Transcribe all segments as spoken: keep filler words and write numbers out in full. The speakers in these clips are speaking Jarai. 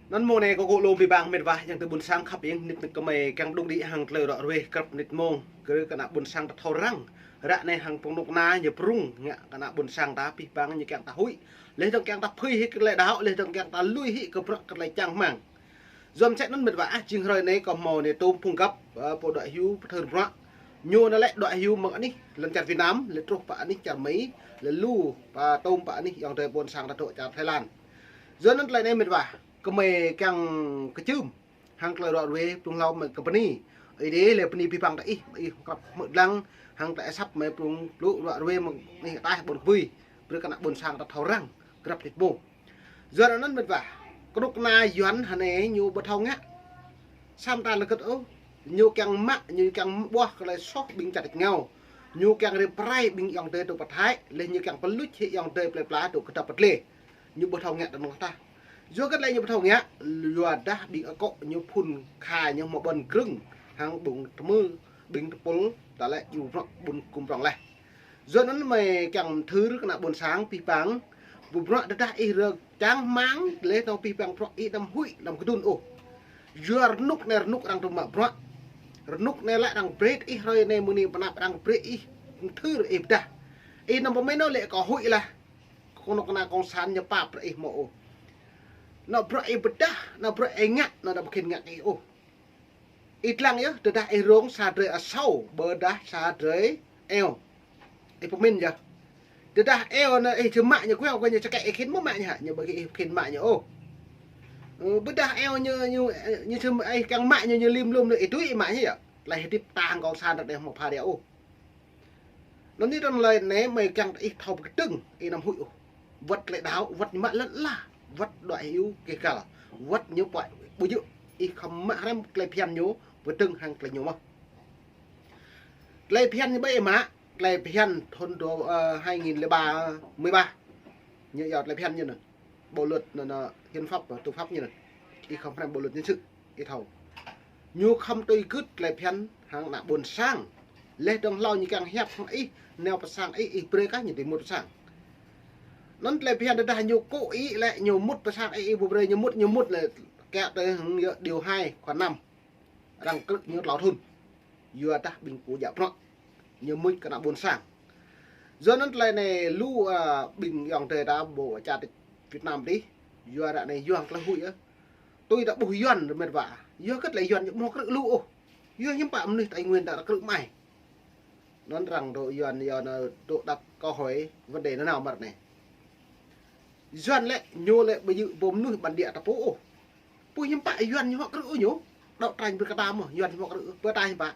Anŭn mông anai kâo kơ lŏm abih bang mĕt wa ayŏng adơi ƀôn sang khăp ing, nit nit kơmơi kiăng đŭng đĭ hăng tơlơi ră ruai krăp nit mông. Kơ kơ ană ƀôn sang ta thâo răng. Ră anai hăng pơnuk na ñu prung ngă kơ ană ƀôn sang ta abih bang ñu kiăng ta huĭ. Leh dơ̆ng kiăng ta phơi hĭ kơ tơlơi đaŏ, leh dơ̆ng kiăng ta lui hĭ kơ bruă kơ tơlơi čang rơmang. Yua mơ̆ sĕ anŭn mĕt wa ah, jing hrơi anai kâo hmâo anai tơm phung găp, ơ, pô đuaĭ hyu pơthưr bruă. Ñu anai lĕ đuaĭ hyu mơ̆ng anih lŏn čar Việt Nam, lĕ truh pơ anih čar Mi, lĕ lu pơtơm pơ anih ayŏng adơi ƀôn sang ta dŏ čar Thái Lan. Yua anŭn tơlơi anai mĕt wa, kơmơi kiăng kơčưm hăng tơlơi ră ruai, prung hlâo mơi kơ bơni. Ih dêh lĕ bơni abih bang ta ih, ih krăp hmư̆ lăng hăng ta asăp mơi prung plŭ ră ruai mơ̆ng anih ataih ƀôn kơbui. Brơi kơ ană ƀôn sang ta thâo răng krăp nit mông. Yua anŭn mĕt wa, kơnuk kơna Yuan hơnai ñu ƀu thâo ngă. Samơ̆ ta lơkơt ôh, ñu kiăng mă, ñu kiăng ƀuah kơ tơlơi soh ƀing čar tač rơngiao. Ñu kiăng rĭm pơrai ƀing ayŏng adơi dŏ pơ Thái, leh ñu kiăng pơluč hĭ ayŏng adơi plơi pla dŏ kơdŏp pơdlê. Ñu ƀu thâo ngă tơnŏng tah. Yua kơ tơlơi ñu ƀu thâo ngă, yua dah ƀing akŏ ñu phŭn kha ñu hmâo ƀôn krưng, hăng ƀing tơmư̆, ƀing tơpul, ta lĕ ñu bruă ƀun kŭm prong leh. Yua anŭn mơi kiăng pơthưr kơ ană ƀôn sang abih bang, ƀu bruă tơdah ih rơ̆k čang rơmang, leh anŭn abih bang bruă ih anăm huĭ, anăm kơdŭn ôh. Yua rơnŭk anai rơnŭk arăng tŭ mă bruă. Rơnŭk anai lĕ arăng brơi ih hrơi anai mơ̆ng anai pơ anăp arăng brơi ih pơthưr ih pơdah. Ih anăm pơmĭn ôh lĕ kâo huĭ lah. Kơnuk kơna kông sản ñu pap brơi ih mơ̆ ôh. Anŏ bruă ih pơdah, anŏ bruă ih ngă, anŏ ƀu khĭn ngă kơ ih ôh. Ih lăng yơh, tơdah ih rông sa drơi asâo, ƀôdah sa drơi eo. Ih pơmĭn yơh. Tơdah eo anŭn ih či mă ñu kuiâo, kuiâo ñu čơkĕ ih khĭn mơ̆ mă ñu hă, ñu ƀu ih khĭn mă ñu ôh. Ơ, ƀôdah eo ñu, ñu, ñu či mă ih kiăng mă ñu, ñu lim lum ñu ih tui ih mă ñu yơh. Tơlơi hơdip ta hăng kông sản ră anai hmâo pha đia ôh. Anŭn anai tơlơi anai mơi kiăng ih thâo pơkơdơ̆ng, ih anăm huĭ ôh. Wơ̆t tơlơi đaŏ, wơ̆t ñu mă lŏn ala, wơ̆t đuaĭ hyu kơ găl, wơ̆t ñu pơai ƀu djơ̆, ih khŏm mă hrăm tơlơi phiăn ñu, pơkơdơ̆ng hăng tơlơi ñu mơ̆. Tơlơi phiăn ñu ƀơi ih mă, tơlơi phiăn thŭn dua, ơ, hai nghìn lẻ ba, mười ba. Ñu yua tơlơi phiăn ñu anŭn. Bộ luật anŭn, anŭn, hiến pháp, tư pháp ñu anŭn. Ih khŏm hrăm bộ luật nhân sự, ih thâo. Ñu khŏm tui gưt tơlơi phiăn hăng ană ƀôn sang. Leh dơ̆ng hlâo ñu kiăng hiăp hăng ih, nao pơ sang ih, ih brơi kah ñu tui mŭt pơ sang. Anŭn tơlơi phiăn tơdah ñu kŏ ih lĕ, ñu mŭt pơ sang ih, ih ƀu brơi ñu mŭt, ñu mŭt lĕ, kiăng tui hăng yơh điều hai, khoảng năm. Arăng krư̆ ñu tlâo thŭn. Yua dah ƀing pô djă bruă. Ñu mŭt kơ ană ƀôn sang. Yua anŭn tơlơi anai lu, ơ, ƀing ayŏng adơi ta ƀu čar Việt Nam dih. Yua ră anai yua tơlơi huĭ yơh. Tui ta ƀuh Yuan mĕt wa. Yua kơ tơlơi Yuan ñu ƀu hmâo krư̆ lu ôh. Yua hiư̆m pă mơnuih Tây Nguyên ta krư̆ mơai. Anŭn arăng dŏ Yuan, Yuan, ơ, dŏ đặt câu hỏi vấn đề nanao mơ̆t anai. Yuan lĕ, ñu lĕ ƀu djơ̆ ƀu mơnuih bản địa ta pô ôh. Pô hiư̆m pă Yuan ñu hmâo krư̆ ôh ñu. Đấu tranh brơi kơ ta mơ̆, Yuan ñu hmâo krư̆ ôh. Pơ ta hiư̆m pă.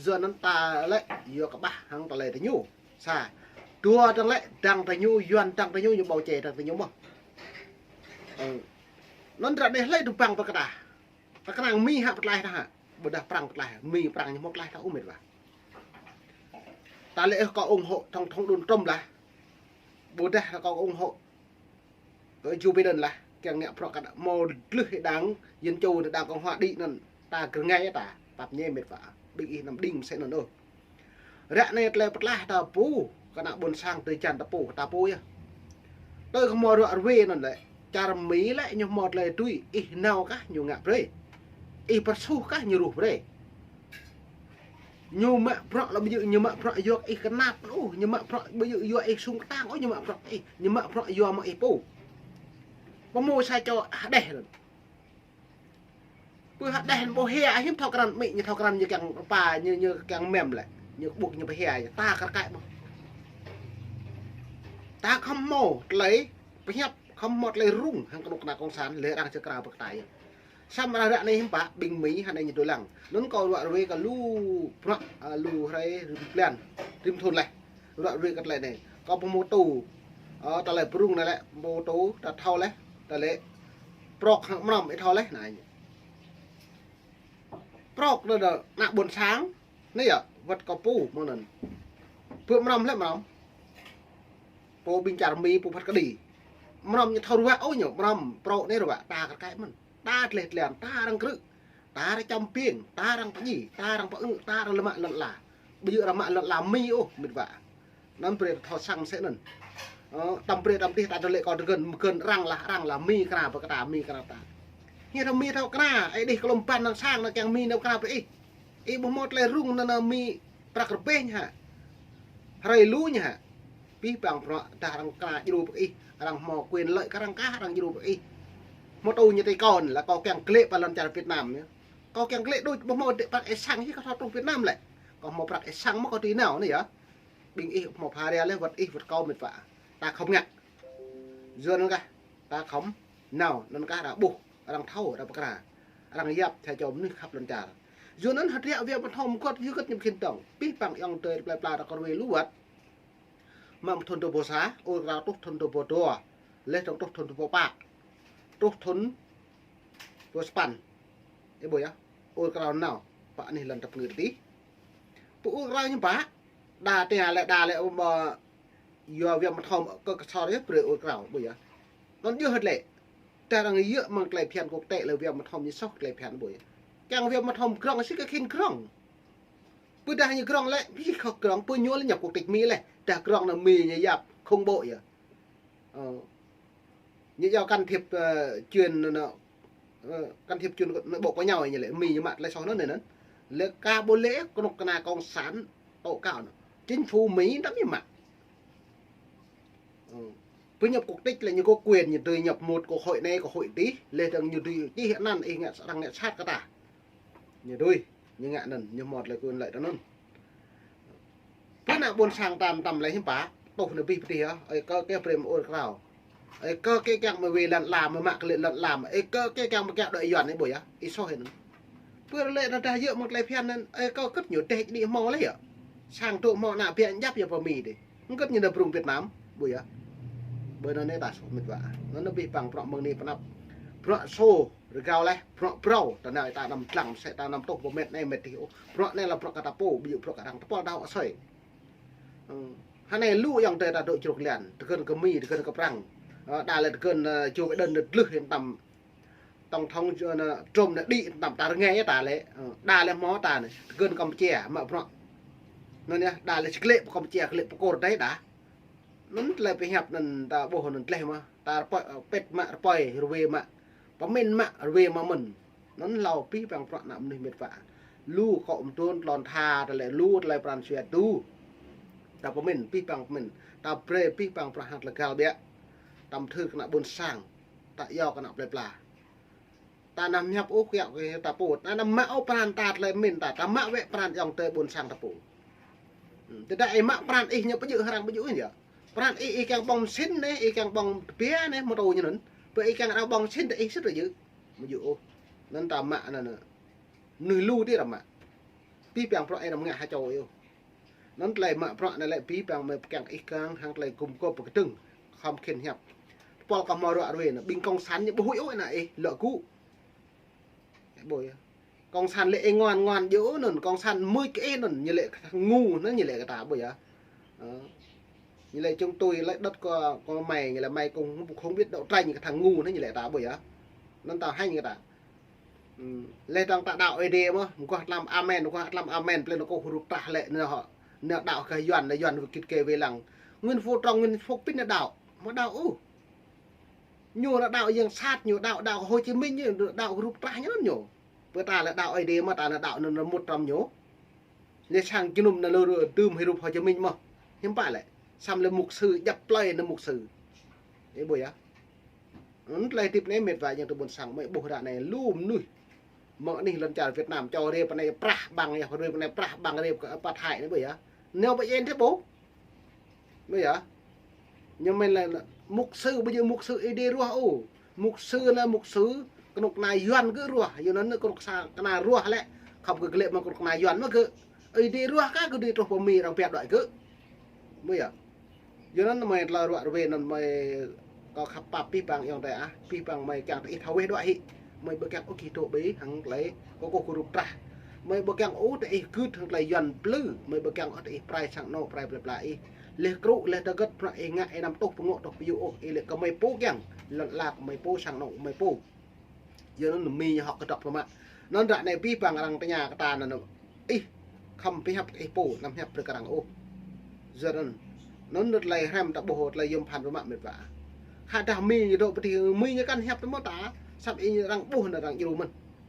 Yua anŭn ta lĕ, yua kơƀah hăng tơlơi ta ñu. Sa. Dua dơ̆ng lĕ, dăng ta ñu, Yuan dăng ta ñu, ñu ƀu čê dăng ta ñu mơ̆. Ơ. Anŭn ră anai hlơi tŭ păng brơi kơ ta. Ta kơnang Mi hă pơtlaih ta hă. Ƀôdah Prăng pơtlaih, Mi Prăng ñu hmâo pơtlaih ta ôh mĕt wa. Ta lĕ ih kơ ủng hộ tổng thống Donald Trump lah. Ƀôdah ta kơ ủng hộ kơ Joe Biden lah. Kiăng ngă bruă kơ ană hmâo glưh đảng Dân Chủ, đảng Cộng Hòa đĭ anŭn. Ta gơ̆r ngai ta, pap ñe mĕt wa. Ƀing ih anăm đing mơsĕ anŭn ôh. Ră anai tơlơi pơtlaih ta pô, kơ ană ƀôn sang tơjan ta pô, ta pô yơh. Tui kơ hmâo ră ruai anŭn lĕ, čar Mi lĕ ñu hmâo tơlơi tui, ih nao kah ñu ngă brơi. Ih pơsuh kah ñu ruh brơi. Ñu mă bruă lĕ ƀu djơ̆, ñu mă bruă yua ih kơnap ôh, ñu mă bruă ƀu djơ̆ yua ih sung kơtang ôh, ñu mă bruă ih, ñu mă bruă yua mă ih pô. Pơhmô sa čô hơđeh anŭn. Pơ hơđeh ƀu hia, hiư̆m thâo krăn mĭ, ñu thâo krăn ñu kiăng rơpa, ñu, ñu kiăng mem lĕ. Ñu ƀuh ñu ƀu hia, ta kar kaĭ mơ̆. Ta khŏm hmâo tơlơi pơhiăp, khŏm hmâo tơlơi rŭng, hăng kơnuk kơna kông sản, lĕ arăng čơkra pơkơtai. Samơ̆ ră anai hiư̆m pă, ƀing Mi hơnai ñu dŏ lăng. Anŭn kâo ră ruai kơ lu bruă, ơ, lu hrơi rĭm blan, rĭm thŭn leh. Ră ruai kơ tơlơi anai. Kâo pơhmô tŭ. Ơ, tơlơi prung anai lĕ, pơhmô tŭ, ta thâo leh. Tơlơi prŏk hăng mrŏm, ih thâo leh, anai. Prŏk anŭn, ană ƀôn sang. Anai yơh, wơ̆t kâo pô, mơ̆ng anŭn. Pơ mrŏm lĕ mrŏm. Pô ƀing čar Mi, pô phat kơđi. Mrŏm ñu thâo ruă ôh ñu, mrŏm, prŏk anai ruă, ta kar kaĭ mơ̆n. Ta tleh tlian, ta arăng krư̆. Ta arăng čăm piêng, ta arăng pơñi, ta arăng pơư, ta arăng lơmă lŏn ala. Ƀu djơ̆ arăng mă lŏn ala Mi ôh, mĕt wa. Anŭn brơi ta thâo săng mơsĕ anŭn. Ơ, tăm brơi tăm tih ta tơlơi kâo tơgơ̆n, mơgơ̆n arăng lah, arăng lah, Mi kơna pơkơta, Mi kơna ta. Hiăp thâo mi thâo kra, ih đih klom ban năng sang năng kiăng mi nao kra pơ ih. Ih ƀu hmâo tơlơi rŭng năng, năng mi prăk rơbeh hă. Hrơi lu ñu hă. Pih pang bruă dah arăng kra djru pơ ih, arăng hmâo quyền lợi kơ arăng kah arăng djru pơ ih. Hmâo tui ñu tui kâo lah kâo kiăng glĕ pơ lŏn čar Việt Nam ñu. Kâo kiăng glĕ đôč ƀu hmâo dêh păt ih sang hĭ kâo thâo truh Việt Nam lĕ. Kâo hmâo prăk ih sang mơ̆ kâo tui nao anai yơh. Ƀing ih hmâo pha ria lĕ wơ̆t ih wơ̆t kâo mĕt wa. Ta khŏm ngă. Yua anŭn kah ta khŏm nao, anŭn kah arăng ƀuh, arăng thâo, arăng pơkra. Arăng yap sa čô mơnuih khăp lŏn čar. Yua anŭn hơdră Việt Nam thâo mơguăt yua gơ̆t ñu khĭn dơ̆ng. Pih pang ayŏng adơi plơi pla ta kơ ruai lu wơ̆t. Mă thŭn dua rơbâo sa, ur krao truh thŭn dua rơbâo dua. Leh dơ̆ng truh thŭn dua rơbâo pă. Truh thŭn dua rơbâo sapăn. Ih ƀuh yơh. Ur krao nao. Pă anih lŏn tăp ngư tih. Pơ ur krao ñu pă. Đa tơña lĕ đa lĕ ƀu yua Việt Nam thâo kơ kơsor yơh brơi ur krao ƀuh yơh. Anŭn yơh hơdră lĕ. Dah arăng yơh mơ̆ng tơlơi phiăn quốc tế lĕ Việt Nam thâo ñu soh tơlơi phiăn ƀuh yơh. Kiăng Việt Nam thâo grong sĭt kơ khĭn grong. Pơ dah ñu grong lĕ, pih khŏk grong, pơ ñu lĕ nhập quốc tịch Mi lĕ. Dah grong năng Mi ñu yap khủng bố yơh. Ơ. Ñu yap can thiệp, ơ, chuyện, ơ, can thiệp chuyện nội bộ của nhau ñu lĕ, Mi ñu mă tơlơi soh anŭn anŭn. Lĕ kah ƀu lĕ, kơnuk kơna cộng sản, tố cáo anŭn. Chính phủ Mi đăm ñu mă. Ơ. Pơ nhập quốc tịch lĕ ñu có quyền ñu dưi nhập một quốc hội anai, quốc hội tih, leh dơ̆ng ñu dưi čih anăn ih ngă arăng ngă sat kơ ta. Ñu dưi, ñu ngă anŭn, ñu hmâo tơlơi quyền lợi tơ anŭn. Pơ ană ƀôn sang ta tăm lĕ hiư̆m pă, tuh anai pih pơtih yơh, ơi kơ kơ brơi mă ur krao. Ơi kơ kơ kiăng mă wai lŏn ala, mă mă kơ lĕ lŏn ala, ơi kơ kơ kiăng mă kiăng đuaĭ Yuan ih ƀuh yơh, ih soh anŭn. Pơ lĕ ta dah yơh mơ̆ng tơlơi phiăn anŭn, ơi kơ kơ̆t ñu dêh đĭ hmâo lĕ yơh. Sang tŭ hmâo ană biă djăp yơh pơ Mi dih. Hơget ñu nao brung Việt Nam, ƀuh yơh. Ƀơi anŭn anai ta soh mĕt wa. Anŭn anai pih pang bruă mơ̆ng anai pơ anăp. Bruă sô, rơgao leh, bruă brâo, ta nao ta anăm dlăng, mơsĕ ta anăm tuh pơmĕt anai mĕt dih ôh. Bruă anai lĕ bruă kơ ta pô, ƀu djơ̆ bruă kơ arăng tơpul đaŏ asơi. Ơ, hơnai lu ayŏng adơi ta dŏ čruk lian, tơgơ̆n kơ Mi, tơgơ̆n kơ Prăng. Ơ, đa lĕ tơgơ̆n, ơ, Joe Biden anŭn dlưh hiư̆m tam tổng thống, ơ, anŭn Trump anŭn đĭ hiư̆m tam ta rơngai ta lĕ. Ơ, đa lĕ hmâo ta anai, tơgơ̆n Kampuchia, mă bruă. Anŭn yơh, đa lĕ či glĕ pơ Kampuchia, glĕ pơ kôr dai đa. Anŭn tơlơi pơhiăp anŭn ta ƀuh anŭn tơlơi mă. Ta rơpơi, ơ, pĕt mă rơpơi, rơwe mă. Pơmĭn mă, rơwe mă mơ̆n. Anŭn hlâo pih pang bruă ană mơnuih mĕt wa. Lu kơ mơtuôn tlôn tha, tơlơi lu, tơlơi pran jua tu. Ta pơmĭn, pih pang pơmĭn. Ta brơi pih pang bruă hăng tơlơi găl biă. Ta mơthưr kơ ană ƀôn sang. Ta iâu kơ ană plơi pla. Ta anăm hiăp ôh kiăo kơ ta pô. Ta anăm mă ôh pran ta tơlơi mĭn ta. Ta mă wơ̆t pran ayŏng adơi ƀôn sang ta pô. Ơ, tơdah ih mă pran ih ñu ƀu djơ̆ arăng ƀu djơ̆ ôh yơh. Pran ih, ih kiăng ƀơ̆ng mơsin anai, ih kiăng ƀơ̆ng tơbiă anai, mơtô ñu anŭn. Pơ ih kiăng arăng ƀơ̆ng mơsin tơ ih sĭt ƀu djơ̆. Ƀu djơ̆ ôh. Anŭn ta mă anŭn. Mơnuih lu dih arăng mă. Pih pang bruă ih anăm ngă ha čô ih ôh. Anŭn tơlơi mă bruă anai lĕ pih pang mơi pơkiăng ih kang hăng tơlơi gum gôp pơkơdơ̆ng. Khŏm khĭn hiăp. Tơpul kơ hmâo ruă ruê anŭn. Ƀing cộng sản ñu ƀu huĭ ôh ană ih, lŏ gŭ. Ƀuh yơh. Cộng sản lĕ ih ngoan ngoan djơ̆ anŭn, cộng sản mưč kơ ih anŭn, ñu lĕ kơ thằng ngu anŭn ñu lĕ kơ ta ƀuh yơh. Ơ. Ñu lĕ chúng tôi lấy đất của, của mày, ñu lĕ mày cũng không biết đấu tranh kơ thằng ngu anŭn ñu lĕ ta ƀuh yơh. Anŭn ta hêñ kơ ta. Ơ. Lĕ dơ̆ng ta đaŏ Ơi Adai mơ̆, mơguah tlam amen, mơguah tlam amen, plei anŭn kơ hrup trah lĕ anŭn hŏ. Anŭn đaŏ kơ Yuan, anŭn Yuan kit kơ wai lăng. Nguyễn Phú Trọng, Nguyễn Phúc Pin anŭn đaŏ. Mơ̆ đaŏ ôh. Ñu anŭn đaŏ yang sat, ñu đaŏ, đaŏ Hồ Chí Minh, ñu đaŏ hrup trah ñu anŭn ñu. Pơ ta lĕ đaŏ Ơi Adai mơ̆ ta anŭn đaŏ anŭn mŭt hrŏm ñu. Ñu sang jơnum anŭn lu dưm hrup Hồ Chí Minh mơ̆. Hiư̆m pă lĕ. Samơ̆ lĕ mục sư, djăp plơi anŭn mục sư. Ih ƀuh yơh. Anŭn tơlơi hơdip anai mĕt wa ayŏng adơi ƀôn sang mơi ƀuh ră anai lu mơnuih. Mơ̆ng anih lŏn čar Việt Nam, čô rê pơ anai prah ƀăng yơh, rê pơ anai prah ƀăng rê kơ pă thai anai ƀuh yơh. Nao ƀu yên thế ƀuh. Ƀuh yơh. Ñu mĭn lĕ mục sư, ƀu djơ̆ mục sư Ơi Adai ruah ôh. Mục sư anŭn mục sư, kơnuk kơna Yuan gơ̆ ruah. Yua anŭn kơnuk sa-, kơna ruah lĕ. Khŏm gơ̆ glĕ mơ̆ng kơnuk kơna Yuan mơ̆ gơ̆. Ơi Adai ruah kah gơ̆ dưi truh pơ Mi arăng biă đuaĭ gơ̆. Ƀuh yơh. Yua anŭn mơi tơlơi ruă ruê anŭn mơi kâo khăp pap pih pang ayŏng adơi ah. Pih pang mơi kiăng tơ ih thâo weh đuaĭ hĭ. Mơi ƀu kiăng ôh kơ ih dŏ ƀơi hăng tơlơi kơ kơ hrup trah. Mơi ƀu kiăng ôh tơ ih gưt hăng tơlơi Yuan plư. Mơi ƀu kiăng ôh tơ ih prai sang anŏ prai plơi pla ih. Leh krŭ, leh tơgơ̆t bruă ih ngă ih anăm tuh pơngŏ tuh pơyŭ ôh. Ih lĕ kơ mơi pô kiăng. Lŏn ala kơ mơi pô sang anŏ kơ mơi pô. Yua anŭn Mi ñu hŏk kơ dŏ pơmă. Anŭn ră anai pih pang arăng tơña kơ ta anŭn. Ih, khŏm pơhiăp kơ ih pô, anăm hiăp brơi kơ arăng ôh. Yua anŭn. Anŭn tơlơi hrăm ta ƀuh tơlơi yôm phăn pơmă mĕt wa. Hă dah Mi ñu dŏ pơ adih, Mi ñu kăn hiăp tơ mơ̆ ta. Săp ih arăng ƀuh anai arăng djru mơ̆n.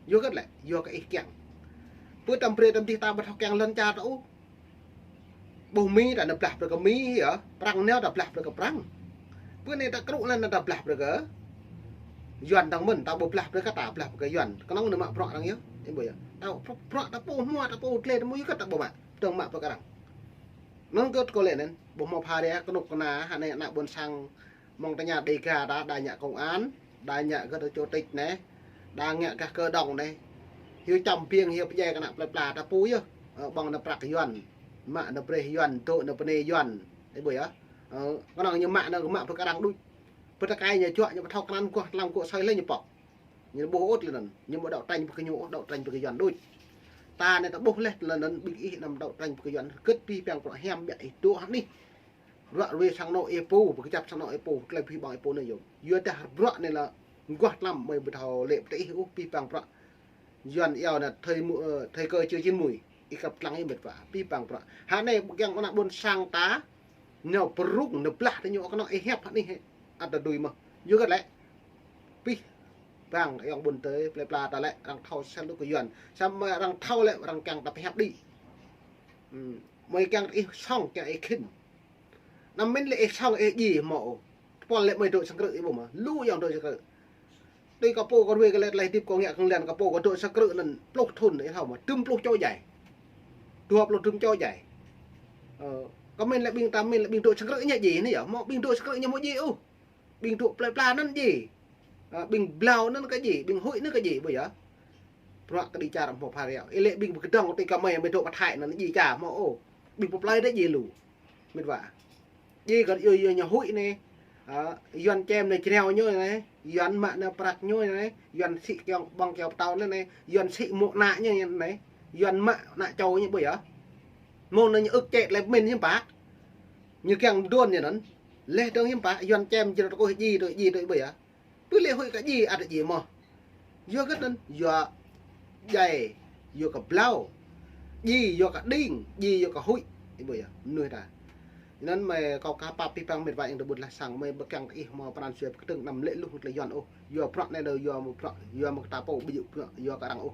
Yua hơget lĕ, yua kơ ih kiăng. Pơ tăm brơi tăm dih ta ƀu thâo kiăng lŏn čar ta ôh. Ƀuh Mi ta nao blah brơi kơ Mi yơh, Prăng nao ta blah brơi kơ Prăng. Pơ anai ta krŭ lĕ anai ta blah brơi kơ Yuan dơ̆ng mơ̆n, ta ƀu blah brơi kơ ta, blah brơi kơ Yuan. Kơnơ̆ng anai mă bruă arăng yơh, ih ƀuh yơh. Ta bruă ta pô hmua, ta pô tlĕ, ta ƀu yua kơ ta ƀu mă, dơ̆ng mă brơi kơ arăng. Anŭn kơ kâo lĕ anŭn, ƀuh hmâo phara kơnuk kơna, hă anai ană ƀôn sang mơ̆ng tơña Đêga ta, đa ngă công an, đa ngă gơ̆t chủ tịch anai, đa ngă gah kơ dŏng anai. Hiư̆m čăm biêng, hiư̆m pơdjai kơ ană plơi pla ta pô yơh. Ơ, ƀơ̆ng ană prăk Yuan, mă ană brơi Yuan, dŏ ană bơnai Yuan. Ih ƀuh yơh. Ơ, kơnơ̆ng ñu mă anai, mă brơi kơ arăng đôč. Pơ tơkai ñu juă, ñu ƀu thâo krăn guah tlam gŏ asơi lĕ ñu pŏk. Ñu ƀuh ôh lĕ anŭn, ñu ƀu đấu tranh brơi kơ ñu ôh, đấu tranh brơi kơ Yuan đôč. Ta anai ta ƀuh lĕ tơlơi anŭn, ƀing ih anăm đấu tranh brơi kơ Yuan, hơget pih pang bruă hiam biă ih dŏ hă anih. Bruă ruai sang anŏ ih pô, pơkơjăp sang anŏ ih pô, tơlơi pih ƀơ̆ng ih pô anai yơh. Yua dah bruă anai lĕ, guah tlam mơi ƀu thâo lĕ pơtơ ih ôh, pih pang bruă. Yuan iâu anai thời mu-, ơ, thời cơ chưa chín muồi, ih kăp lăng ih mĕt wa, pih pang bruă. Hă anai ƀu kiăng ană ƀôn sang ta, nao pơrŭng, nao blah ta ñu kơnơ̆ng ih hiăp hă anih hĕ. Ăt ta dưi mơ̆n. Yua hơget lĕ. Pih pang ayŏng ƀôn tơi, plơi pla ta lĕ, arăng thâo sel lu kơ Yuan. Samơ̆ arăng thâo lĕ, arăng kiăng ta pơhiăp đĭ. Hm, mơi kiăng ih song, kiăng ih khĭn. Anăm mĭn lĕ ih song, ih djai hmâo ôh. Tơpul lĕ mơi dŏ sang krư̆ ih ƀuh mơ̆n. Lu ayŏng dŏ sang krư̆. Tui kâo pô kâo ruai kơ lĕ tơlơi hơdip kâo ngă kơ lĕ kâo pô kâo dŏ sang krư̆ anŭn pluh thŭn ih thâo mơ̆n. Dŭm pluh čô djai. Dua pluh dŭm čô djai. Ơ, kâo mĭn lĕ ƀing ta mĭn lĕ ƀing dŏ sang krư̆ ñu djai anai yơh. Hmâo ƀing dŏ sang krư̆ ñu ƀu djai ôh. Ƀing dŏ plơi pla anŭn djai. Ơ, ƀing blâo anŭn kơ djai, ƀing huĭ anŭn kơ djai, ƀuh yơh. Bruă kơđi čar hmâo phara. Ih lĕ ƀing pơkơdơ̆ng tui kơ mơi, mơi dŏ pơ Thái anŭn djai čar hmâo ôh. Ƀing pơ plơi đôč djai lu. Mĕt wa. Djai kơ yua, yua ñu huĭ anai. Ơ, Yuan čem anai jrao ñu anai. Yuan mă anai prăk ñu anai. Yuan sĭ kiăng ƀơ̆ng kiăng pơtâo anai anai. Yuan sĭ mô̆ ană ñu anai. Yuan mă ană čô ñu ƀuh yơh. Mơ̆ng anai ñu ưh čĕ tơlơi pơmĭn hiư̆m pă. Ñu kiăng mơduôn ñu anŭn. Leh dơ̆ng hiư̆m pă, Yuan čem jrao tơkuih djai tui djai tui ƀuh yơh. Pơ lĕ huĭ kơ djai, ăt djai mơ̆n. Yua hơget anŭn, yua djai, yua kơ blâo. Djai, yua kơ đing, djai, yua kơ huĭ. Ih ƀuh yơh, mơnuih ta. Anŭn mơi kâo ka pap pih pang mĕt wa ayŏng adơi ƀôn lan sang, mơi ƀu kiăng ih hmâo pran jua pơkơdơ̆ng anăm lĕ lu tơlơi Yuan ôh. Yua bruă anai đơi, yua mơ̆ bruă, yua mơ̆ kơ ta pô ƀu djơ̆ bruă, yua kơ arăng ôh.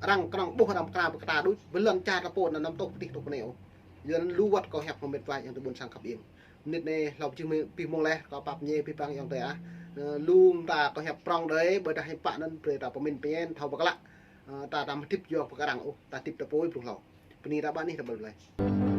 Arăng kơnơ̆ng ƀuh arăng pơkra pơkra đôč, ƀơi lŏn čar ta pô anŭn anăm tŏ pơtih tŏ kơnai ôh. Yua anŭn lu wơ̆t kâo hiăp hmâo mĕt wa ayŏng adơi ƀôn sang khăp iêng. Mơnit anai hlâo pơjing pih mông laih, kâo pap ñe pih pang ayŏng adơi ah. Ơ, lu mơta kâo hiăp prŏng đơi, ƀôdah hiư̆m pă anŭn brơi ta pơmĭn pơñen, thâo pơklah. Ơ, ta, ta mơ̆ hơdip yua kơ arăng ôh, ta hơdip ta pô ih blung hlâo. Bơni ta ƀă anih ta ƀuh laih.